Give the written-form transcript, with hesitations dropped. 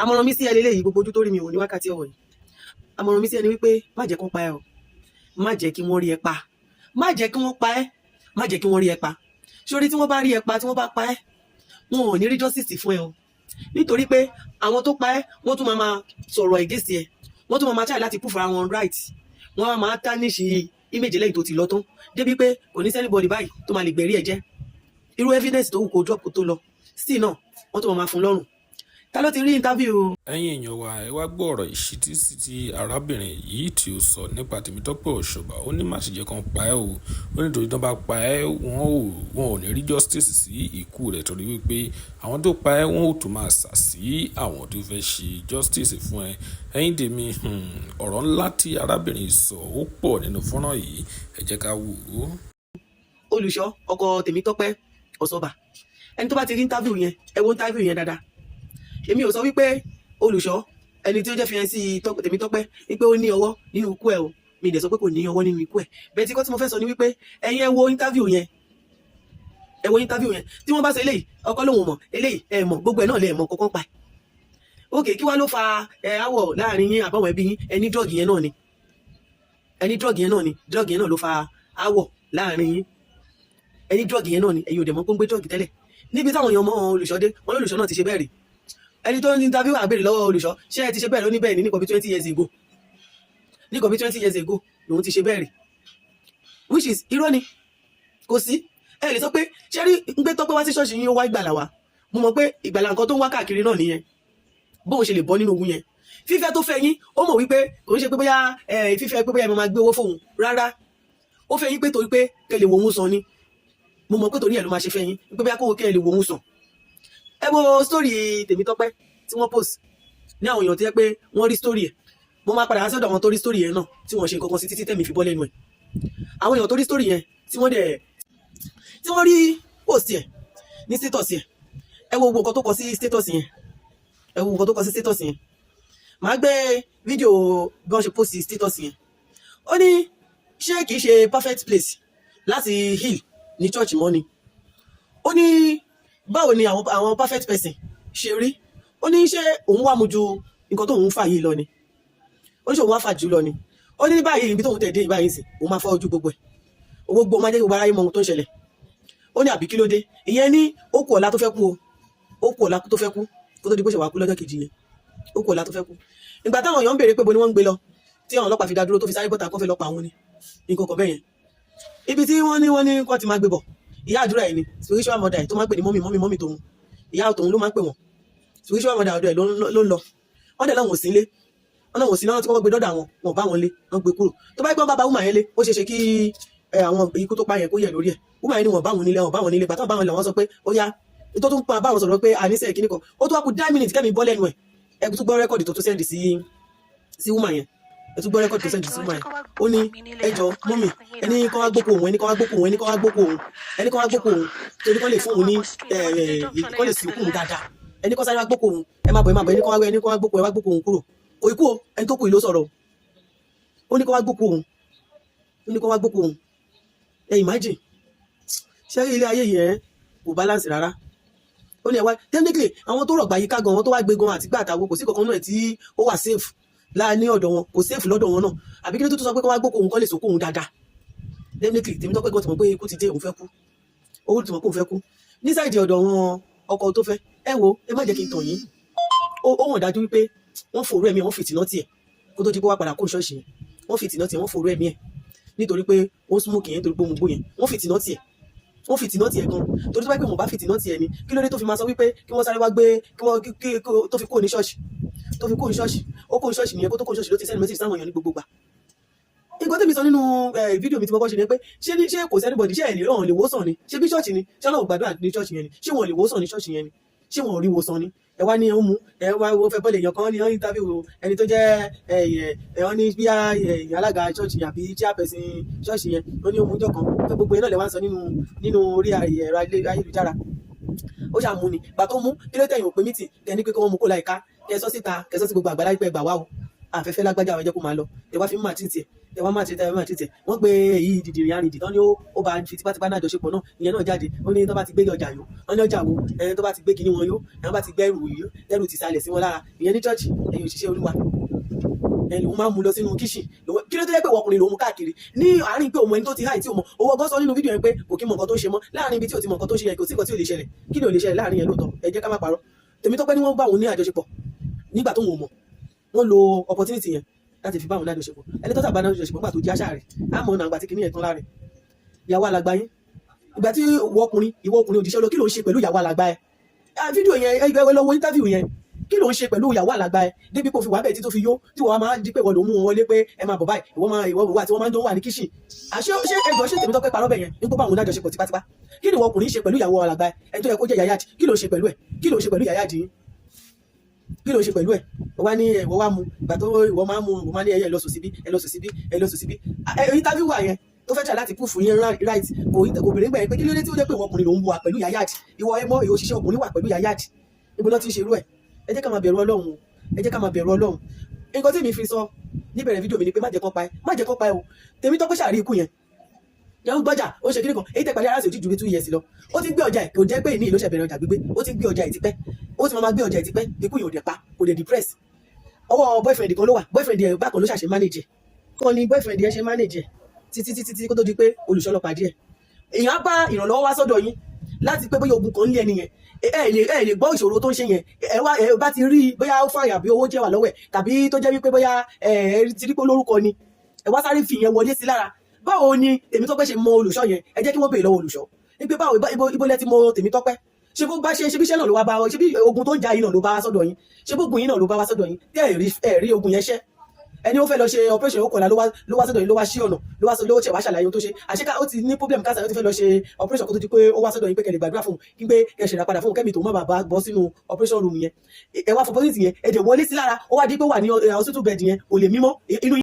Àmọ̀ràn mi sí ẹ lélẹ́yìí, gbogbo ojú tó rí mi wò ní wákàtí ọ̀wọ̀ yìí, àmọ̀ràn mi sí ẹ ni wípé má jẹ́ kó pa ẹ́ o, má jẹ́ kí wọ́n rí ẹ pa, má jẹ́ kí wọ́n pa ẹ́, má jẹ́ kí wọ́n rí ẹ pa. Sórí tí wọ́n bá rí ẹ pa, tí wọ́n bá pa ẹ́, wọn ò ní rí justice fún ẹ o, nítorí pé àwọn tó pa ẹ́, wọ́n tún máa sọ̀rọ̀ against ẹ, wọ́n tún máa try láti prove ara wọn right, wọ́n á máa tarnish image lẹ́yìn tó ti lọ tán, débi pé kò ní anybody báyìí tó máa lè gbẹ̀rí ẹ jẹ́. Irú evidence tó wù kó drop kó tó lọ still náà, wọ́n tún máa fún lọ́rùn. Ta ló ti rí interview? Ẹ̀yin èèyàn wa, ẹ wá gbọ́ ọ̀rọ̀ ìṣítí sí ti arábìnrin yìí tí ó sọ nípa Tèmítọ́pẹ́ Ọ̀ṣọ́bà. Ó ní má ṣe jẹ́ kán pa ẹ́ o. Ó ní torí tán bá pa ẹ́, wọn ò ní rí justice sí ikú rẹ̀, torí wípé àwọn tó pa ẹ́, wọn ò tún máa sà sí àwọn tó fẹ́ ṣe justice fún ẹ. Ẹ̀yin tèmi, ọ̀rọ̀ ńlá tí arábìnrin sọ ó pọ̀ nínú fọ́nrán yìí. Ẹ jẹ́ ká wò ó. Olùṣọ́ ọkọ Tèmítọ́pẹ́ Ọ̀ṣọ́bà, ẹni tó bá ti rí interview yẹn, ẹ wo interview yẹn dáadáa. Èmi ò sọ wípé olùṣọ́, ẹni tí ó jẹ́ fiancé Tèmítọ́pẹ́, wípé ó ní ọwọ́ nínú ikú ẹ̀ o. Mi ì dẹ̀ sọ pé kò ní ọwọ́ nínú ikú ẹ̀ bẹ́ẹ̀. Tí kọ́ tí mo fẹ́ sọ ni wípé ẹ̀yin ẹ wo interview yẹn, ẹ wo interview yẹn. Tí wọ́n bá sọ eléyìí, ọkọ lòun mọ̀ eléyìí, ẹ mọ̀ gbogbo ẹ̀ náà lè mọ̀ kọ́kọ́ pa ẹ̀. Ok, kí wá ló fa ẹ áwọ̀ láàrin yín àbáwọn ẹbí yín? Ẹni drug yẹn náà ni, ẹni drug yẹn náà ni, drug yẹn náà ló fa áwọ̀ láàrin yín. Ẹni drug yẹn náà ni. Ẹ̀yin ò dẹ̀ mọ̀ pé ń gbé drug tẹ́lẹ̀ níbi táwọn èèyàn mọ olùṣọ́ dé. Wọn lólùṣọ́ náà ti ṣe bẹ́ẹ̀ rí. Ẹni tó ń interview àgbèrè lọ́wọ́ olùṣọ́, ṣé ẹ ti ṣe bẹ́ẹ̀? Ló ní bẹ́ẹ̀ ni, ní kò bí 20 years ago, ní kò bí 20 years ago lòun ti ṣe bẹ́ẹ̀ rí, which is irọ́ ni. Kò sí, ẹ lè sọ pé ṣé rí ń gbé Tọ́pẹ́ wá sí ṣọ́ọ̀ṣì yín, ó wá ìgbàlà wá. Mo mọ̀ pé ìgbàlà, nǹkan tó ń wá káàkiri náà nìyẹn, bóun ṣe lè bọ́ nínú ogun yẹn. Fífẹ́ tó fẹ́ yín, ó mọ̀ wípé kò ń ṣe pé bóyá fífẹ́ pé bóyá ẹ máa gbé owó fóun rárá. Ó fẹ́ yín pé torí pé kẹ́ lè wo òun sàn ni. Mo mọ̀ pé torí ẹ̀ ló máa ṣe fẹ́ yín, pé bóyá kó kẹ́ lè wo òun sàn. Ẹ wo story Tèmítọ́pẹ́ tí wọ́n post ní àwọn èèyàn tó yẹ pé wọ́n rí story ẹ̀. Mo máa padà wá sọ́dọ̀ àwọn tó rí story yẹn náà tí wọ́n ṣe nǹkan kan sí títí tẹ̀mí fi bọ́ lẹ́nu ẹ̀. Àwọn èèyàn tó rí story yẹn, tí wọ́n dẹ̀ tí wọ́n rí post yẹn ní status yẹn, ẹ wo gbogbo nǹkan tó kọ sí status yẹn, ẹ wo nǹkan tó kọ sí status yẹn. Màá gbé fídíò bí wọ́n ṣe post status yẹn. Ó ní ṣé kìí ṣe perfect place láti heal ní church mọ́ ni? Ó ní báwo ni àwọn perfect person ṣe rí? Ó ní ṣé òun wá mu ju nǹkan tóun ń fà yìí lọ ni? Ó ní ṣé òun wá fà jù lọ ni? Ó ní báyìí, ibi tóun tẹ̀ dé báyìí sí, òun máa fọ́ ojú gbogbo ẹ̀, gbogbo máa jẹ́ gbogbo aráyé mọ ohun tó ń ṣẹlẹ̀. Ó ní àbí kí ló dé? Ìyẹn ní ó kù ọ̀la tó fẹ́ kú o, ó kù ọ̀la tó fẹ́ kú kó tó di bó ṣe wà kú lọ́jọ́ kejì yẹn. Ó kù ọ̀la tó fẹ́ kú. Ìgbà táwọn èèyàn ń béèrè pé bo ni wọ́n ń gbé lọ, tí àwọn ọlọ́pàá fi dá dúró, tó fi sáré bọ́ta, kó fẹ́ lọ pa àwọn ni nǹkan kan bẹ́ẹ̀ yẹn. Ibi tí wọ́n ní kó ti máa gbé bọ̀, ìyá àdúrà ẹ̀ ni, spiritual mother ẹ̀ tó máa ń pè ní mummy, mummy, mummy tòun, ìyá tòun ló máa ń pè wọ́n. Spiritual mother ọ̀dọ̀ ẹ̀ ló ń lọ. Wọ́n dẹ̀ láwọn ò sí ilé, wọ́n náà ò sí náà. Tí wọ́n gbé dọ́dọ̀ àwọn, wọn bá wọn lé, wọ́n gbé kúrò. Tó bá gbọ́n bá bá woman yẹn lé, ó ṣeé ṣe kí àwọn ikú tó pa yẹn kó yẹ lórí ẹ̀. Woman yẹn ni wọ́n bá wọn nílé, wọn bá wọn nílé. Bàtà bá wọn lè, wọ́n sọ pé ó yá, tó tún pa báwọn sọ̀rọ̀ pé àníṣe kíní kan, ó tún wá kú 9 minutes kẹ́mi bọ́ lẹ́nu ẹ̀. Ẹ tún gbọ́ record tó tún send sí woman yẹn. Ẹ tún gbọ́ record tó send sí woman yẹn. Ó ní ẹ jọ mummy, ẹni kọ́ wá gbókò òun, ẹni kọ́ wá gbókò òun, ẹni kọ́ wá gbókò òun, ẹni kọ́ wá gbókò òun, torí kọ́ lè fún òun ní ẹ ẹ kọ́ lè sìnkú òun dáadáa. Ẹni kọ́ sáré wá gbókò òun, ẹ má bọ̀, ẹ má bọ̀, ẹni kọ́ wá gbókò, ẹ wá gbókò òun kúrò. Kò ikú o, ẹni tó kù yìí ló sọ̀rọ̀. Ó ní kọ́ wá gbókò òun, ó ní kọ́ wá gbókò òun. Ẹ imagine, ṣé ilé ayé yẹn kò balance rárá? Ó ní ẹ wá, technically, àwọn tó rọ̀gbà yíká gan, àwọn tó wá gbé gan àti gbà àtàwọn, kò sí kankan náà tí ó wà safe láàní ọ̀dọ̀ wọn, kò safe lọ́dọ̀ wọn náà. Àbí kí ló tó sọ pé kó wá gbókò òun, kọ́ lè sòkò òun dáadáa? Definitely, Tèmítọ́pẹ́ gan ti mọ̀ pé ikú ti dé, òun fẹ́ kú. Owó ti mọ̀ pé òun fẹ́ kú. Ní side ọ̀dọ̀ wọn, ọkọ tó fẹ́, ẹ wo, ẹ má jẹ́ kí n tàn yín, ó hàn dájú wípé wọ́n fòrò ẹ̀mí ẹ̀, wọ́n fìtìnà tiẹ̀ kó tó di pé wá padà kó ṣọ́ọ̀ṣì yẹn. Wọ́n fìtìnà tiẹ̀, wọ́n fòrò ẹ̀mí ẹ̀ nítorí pé ó smoke yẹn, nítorí pé ó mu gbó yẹn. Wọ́n fìtìnà tiẹ̀, wọ́n fìtìnà tiẹ̀ gan, torí tó bá pẹ́ wọ́n bá fìtìnà tiẹ̀ ni, kí ló dé tó fi máa sọ wípé kí wọ́n sáré wá gbé, kí wọ́n kí tó fi kúrò ní ṣọ́ọ̀ṣì, tó fi kúrò ní ṣọ́ọ̀ṣì? Ó kúrò ní ṣọ́ọ̀ṣì nìyẹn. Kó tó kúrò ní ṣọ́ọ̀ṣì ló ti send message sáwọn èèyàn ní gbogbo gbà. Nǹkan tẹ́mi sọ nínú fídíò mi tí mo kọ́ ṣe ni pé ṣé ní ṣé kò sí anybody, ṣé ẹ̀ lè ràn lè wòsàn ni? Ṣé bí ṣọ́ọ̀ṣì ni? Ṣé Ọlọ́run gbàdúrà ní ṣọ́ọ̀ṣì yẹn ni? Ṣé wọn lè wòsàn ní ṣọ́ọ̀ṣì yẹn ni? Ṣé wọn ò rí wòsàn ni? Ẹ wá ní ẹ ń mú ẹ wá, ó fẹ́ bọ́ọ̀lù. Èèyàn kan ní wọ́n interview ẹni tó jẹ́ ẹ ẹ wọ́n ní bí alága ṣọ́ọ̀ṣì àbí chairperson ṣọ́ọ̀ṣì yẹn, wọ́n ní ó mú jọ kan fẹ́. Gbogbo yẹn náà lè wá ń sọ nínú orí ẹ̀rọ ayélujára. Ó ṣàmú ni gbà tó mú. Kí ló tẹ̀yìn òpin mítì kẹ́ ní pé kí wọ́n mú kó láìka, kẹ́ sọ síta, kẹ́ sọ sí gbogbo àgbàlá pé gbà wá o, àfẹ́fẹ́ lágbájá, àwọn ẹjẹ́ kó máa lọ. Ẹ wá fi ń máa tì tiẹ̀. Ẹ wá máa ṣe, ẹ máa ṣe tẹ. Wọ́n pe èyí dìdìrì arìndì tán ni ó bá fi tipátipá náà àjọṣepọ̀ náà. Ìyẹn náà jáde, ó ní tó bá ti gbé ọjà yó, wọ́n ní ọjà wo ẹni tó bá ti gbé kinní wọn yó, ẹni bá ti gbẹ́rù yó, tẹ́rù ti sálẹ̀ sí wọn lára. Ìyẹn ní church. Ẹ̀yin òṣìṣẹ́ Olúwa, ẹni òun máa ń mú lọ sínú kitchen. Kí ló tó yẹ pé ọkùnrin lòun mú káàkiri ní àárín pé òun ẹni tó ti háì tí ò mọ owó ọgọ́ sọ nínú fídíò yẹn pé kò kí mọ nǹkan tó ń ṣe mọ́ láàárín ibi tí ò ti mọ nǹkan tó ń ṣe yẹn? Kò sí nǹkan tí ò lè ṣẹlẹ̀. Kí ni ò lè ṣẹlẹ̀ láàárín yẹn? Lóòótọ́, ẹ jẹ́ ká má parọ́. Tèmítọ́pẹ́ ní wọ́n bá òun ní àjọṣepọ̀ nígbà tó ń wò mọ̀. Wọ́n lo opportunity yẹn láti fi bá òun ní àjọṣepọ̀. Ẹni tó tàbá ní àjọṣepọ̀ nígbà tó jẹ́ àṣà rẹ̀ àmọ́ ọ̀nà àgbà tí kìíní ẹ̀ tán lára ìyàwó alàgbà yín. Ìgbà tí ìwọ ọkùnrin òjíṣẹ́ lọ, kí ló ń ṣe pẹ̀lú ìyàwó alàgbà ẹ? Fídíò yẹn, ẹ lọ wo interview yẹn. Kí ló ń ṣe pẹ̀lú ìyàwó alàgbà ẹ débi kò fi wà bẹ́ẹ̀ tí tó fi yó, tí wọ́n máa di pé ìwọ ló mú wọn wọlé pé ẹ máa bọ̀ báyìí, ìwọ máa ìwọ wà tí wọ́n máa ń jọ wà ní kitchen? Àṣé ṣé ẹjọ́ ṣé Tèmítọ́pẹ́ parọ́ bẹ̀ yẹn ní kó bá òun lájọṣepọ̀ tipátipá? Kí ni ìwọ ọkùnrin ṣe pẹ̀lú ìyàwó alàgbà ẹ, ẹni tó yẹ kó jẹ́ yàyà? Kí ló ń ṣe pẹ̀lú ẹ? Kí ló ń ṣe pẹ̀lú yàyà yín? Kí ló ń ṣe pẹ̀lú ẹ̀? Wọ́n wá ní ìwọ wá mu ìgbà tó ìwọ máa ń mu, ìwọ máa ní ẹyẹ ẹ lọ sùn síbí, ẹ lọ sùn síbí, ẹ lọ sùn síbí. Interview wà yẹn tó fẹ́ try láti proof yẹn right. Kò bèrè gbà yẹn pé kí ló dé tí ó jẹ́ pé ìwọ ọkùnrin lòún wà pẹ̀lú yàyàdì, ìwọ ẹ mọ ìwọ òṣìṣẹ́ ọkùnrin wà pẹ̀lú yàyàdì. Ibo ló ti ń ṣerú ẹ̀? Ẹ jẹ́ ká máa bẹ̀rù Ọlọ́run o. Ẹ jẹ́ ká máa bẹ̀rù Ọlọ́run. Nǹkan tí mi fi sọ níbẹ̀rẹ̀ fídíò mi ni pé má jẹ́ kán pa ẹ́, má jẹ́ kán pa ẹ́ o. Tèmítọ́pẹ́ ṣàrí ikú yẹn yẹn ń gbọ́jà, ó ṣe kíní kan. Èyí tẹ́ pàdé aráàsì òjì ju bí 2 years lọ. Ó ti gbé ọjà ẹ̀, kò jẹ́ pé ìní ìlú ṣe bẹ̀rẹ̀ ọjà gbígbé. Ó ti gbé ọjà ẹ̀ tipẹ́, ó ti máa gbé ọjà ẹ̀ tipẹ́. Ikú yẹn ò dẹ̀ pa, kò dẹ̀ depress. Ọwọ́ boyfriend kan ló wà. Boyfriend yẹn bákan ló ṣàṣe manage ẹ̀ kọ́ ni boyfriend yẹn ṣe manage ẹ̀ títí títí tí kó tó di pé olùṣọ́ lọ pàdé ẹ̀. Èèyàn á bá ìrànlọ́wọ́ wá sọ́dọ̀ yín láti pé bóyá ogun kan ń lé ẹni yẹn, ẹ lè gbọ́ ìṣòro tó ń ṣe yẹn. Ẹ wá ẹ bá ti rí bóyá ó fàyà bí owó jẹ́ wà lọ́wọ́ ẹ̀, tàbí tó jẹ́ wípé bóyá ẹ ti rí pé olórúkọ ni, ẹ wá sáré fi yẹn wọlé sí lára. Báwo ni Tèmítọ́pẹ́ ṣe mọ olùṣọ́ yẹn? Ẹ jẹ́ kí wọ́n béèrè lọ́wọ́ olùṣọ́ wípé báwo, ibo lẹ ti mọ Tèmítọ́pẹ́? Ṣé bó bá ṣe ṣe bí iṣẹ́ náà ló wá bá ọ? Ṣé bí ogun tó ń ja yín náà ló bá wá sọ́dọ̀ yín? Ṣé bó ogun yín náà ló bá wá sọ́dọ̀ yín tẹ́ ẹ rí ogun yẹn ṣẹ́? Ẹni ó fẹ́ lọ ṣe operation, ó kọ̀ọ̀la ló wá sọ́dọ̀ yín, ló wá ṣí ọ̀nà, ló wá sọ, ló ṣe wá ṣàlàyé ohun tó ṣe. Àṣekà ó ti ní problem cancer, ó ti fẹ́ lọ ṣe operation kó tó di pé ó wá sọ́dọ̀ yín pé kẹ́ lè gbàdúrà fún un, kí pé kẹ́ ṣèrà padà fún un, kẹ́mi tó má bàa bọ́ sínú operation room yẹn. Ẹ wá fọpọ́sìtì yẹn, ẹ dẹ̀ wọlé sí lára. Ó wá di pé wà ní hospital bed yẹn, kò lè mímọ́ inú.